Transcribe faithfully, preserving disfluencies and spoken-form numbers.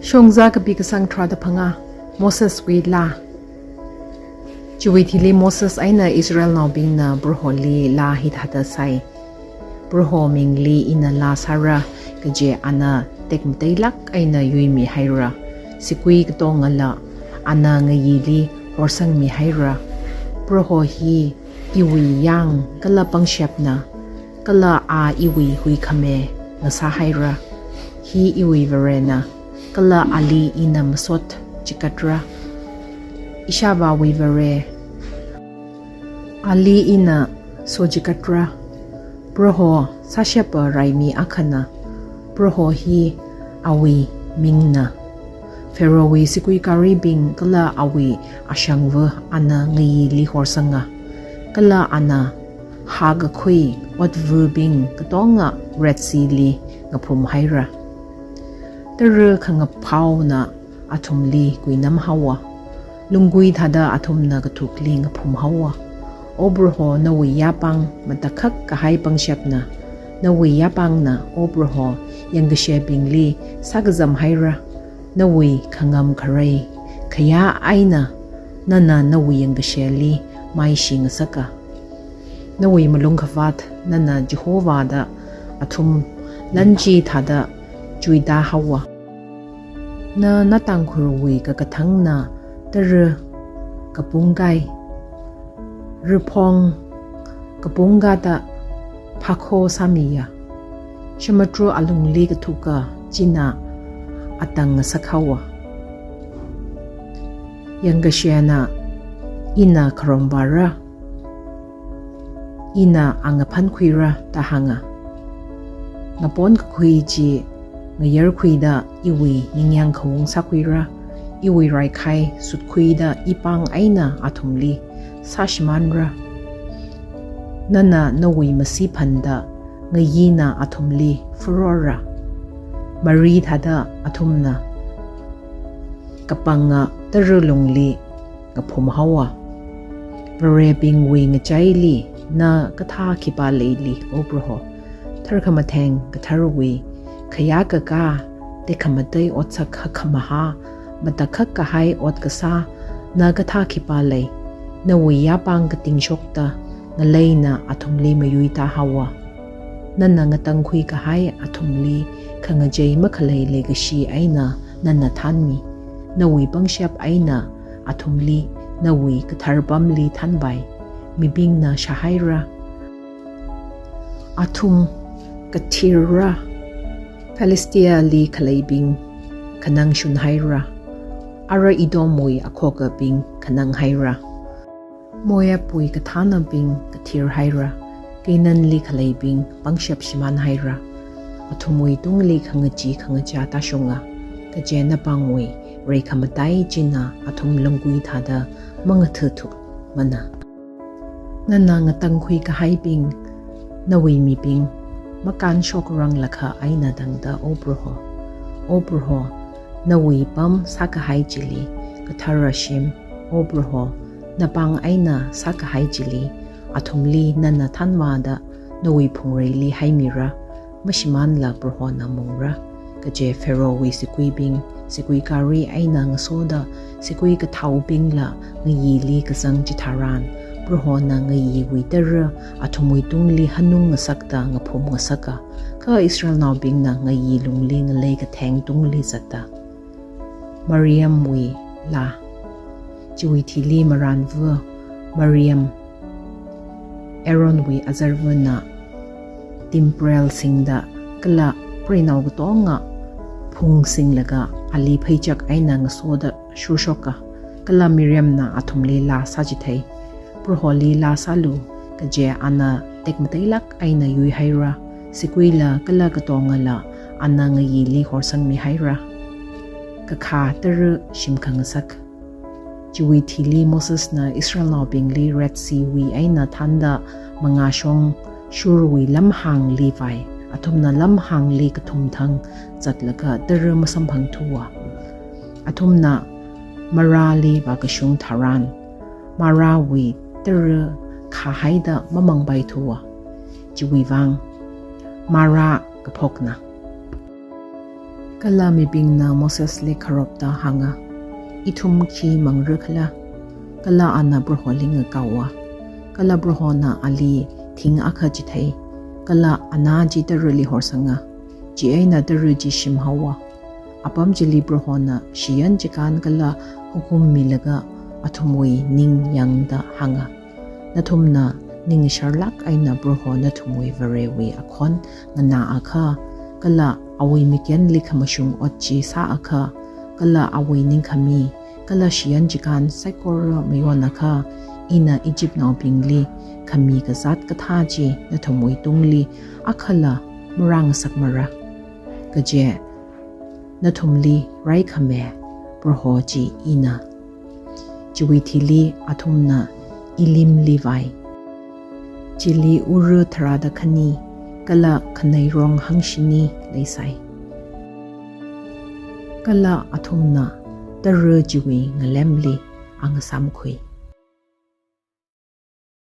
Shongzā kapi kasang tharāda phangā. Moseswui laa. Chiwui thili Moses eina Israelnaobingna Proholi laa hithāda sai. Proho mingli ina laa sāra, kaje ana tekmateilāk eina yuimihaira. Sigui katongala ana ngayili horsangmihaira. Proho hi iwui yāng kala pangshapna, kala a iwui huikhame ngasāhaira. Hi iwui Varena, kala ali ina masot chikatra. Ishāvāwui Vare, ali ina sochikatra. Proho sāshapa raimi akhana. Proho hi awui mingna. Pharaohwui siguikāribing kala awui ashangva ana ngayili horsanga. Kala ana hākakhui otvabing katonga Red Sea li ngaphumhaira. Tara khangaphaona athumli kuinamhaowa. Lunggui thāda athumna kathukli ngaphumhaowa. O Proho, nawui yāpāng matakhak kahai pangshapna, nawui yāpāngna, O Proho, yangkashebingli sākazamhaira. Nawui khangam kharei khayā eina nana nawui yangkasheli maishi ngasaka. Nawui malung khavāt nana Jehovahda athum lanchi thāda chuitāhaowa. Na Natangkhurwui kakathangna tara kapungkai, raphong kapungkada phakho sāmiya. Samudra alungli kathuka china atang ngasakhaowa. Yangkashena, ina kharompara, ina angaphankhuira da hānga. Ngapon kakhui chi ngayarkhuida iwui ningyāng khaung sākhuira, iwui raikhai sutkhuida ipāng eina athumli sāshimānra. Nana nawui masi phanda ngayina athumli phurora. Mari thāda athumna kapanga tara lungli ngaphumhaowa. Varebingwui ngachaili na kathā khipā leili, O Proho? Tharkhamatheng katharwui khayā kakā, tekhamatei otsak hakkhamahā, matakhak kahai ot kasā na kathā khipā lei? Nawui yāpāng katingshokta ngaleina athumli mayuitāhaowa. Nana ngatangkhui kahai athumli khangachei makhalei leikashi eina nana thanmi. Nawui pangshap eina athumli nawui kathar pamli thanvai. Mibingna shāhaira. Athum kathirra. Philistiali khaleibing khanangshunhaira. Ara Edomwui akhokabing khananghaira. Moabwui kathānabing kathirhaira. Canaanli khaleibing pangshap shimānhaira. Athumwui tungli khangachee khangachā tāshunga, kaje napāngwui reikhamatei china athum lunggui thāda mangathathukmana. Nana ngatangkhui kahaibing, nawui mibing, makānshokranglakha eina tangda, O Proho. O Proho, nawui pam sākahai chili kathara shim, O Proho, napāng eina sākahai chili, athumli nana thanvāda nawui phungreili haimira, mashimānla Prohona mungra. Kaje Pharaohwui siguibing, siguikāri eina ngasoda, sigui kathaobingla ngayili kazang chitharan, Prohona ngayiwui tara athumwui tungli hanung ngasakta ngaphum ngasaka, kha Israelnaobingna ngayi lungli ngalei katheng tungli zatta. Mariamwui laa. Chiwui thili marānva Mariam, Aaronwui azarvana, timbrel singda kala preinao katonga phungsinglaga ali pheichak eina ngasoda shurshoka, kala Mariamna athumli laa sāchithei. Proholi laa sālu, kaje ana tekmateilāk eina yuihaira, siguila kala katongala ana ngayili horsangmihaira. Kakhā tara shimkhangasak. Chiwui thili Mosesna Israelnaobingli Red Sea wui eina thānda mangāshong shurwui lamhāngli vai. Athumna lamhāngli kathumthang zatlaga tara masamphangthuwa. Athumna Marali vākashung tharan, Marawui tara khāhaida mamangpaithuwa. Chiwui vang Mara kaphokna. Kala mibingna Mosesli kharopta hānga, "Ithum khi mangra khala?" Kala ana Proholi ngakaowa. Kala Prohona ali thing akha chithei, kala ana chi tarali horsanga. Chieina tara chi shimhaowa. Apam chili Prohona shiyan chikān kala hukum milaga athumwui ning yangda hānga, "Nathumna ningsharlāk eina Proho nathumwui Varewui akhon nganāakha, kala awui mikyanli khamashung ot chi sāakha, kala awui ningkhami, kala shiyan chikān saikora mayonakha, ina Egyptnaobingli khami kazāt kathā chi nathumwui tungli akhala marāngasakmara. Kaje nathumli raikhami Proho chi ina. Chiwui thili athumna Elimli vai. Chili ura tharāda khani, kala khaneirong hangshini leisai." Kala athumna tara chiwui ngalemli angasāmkhui.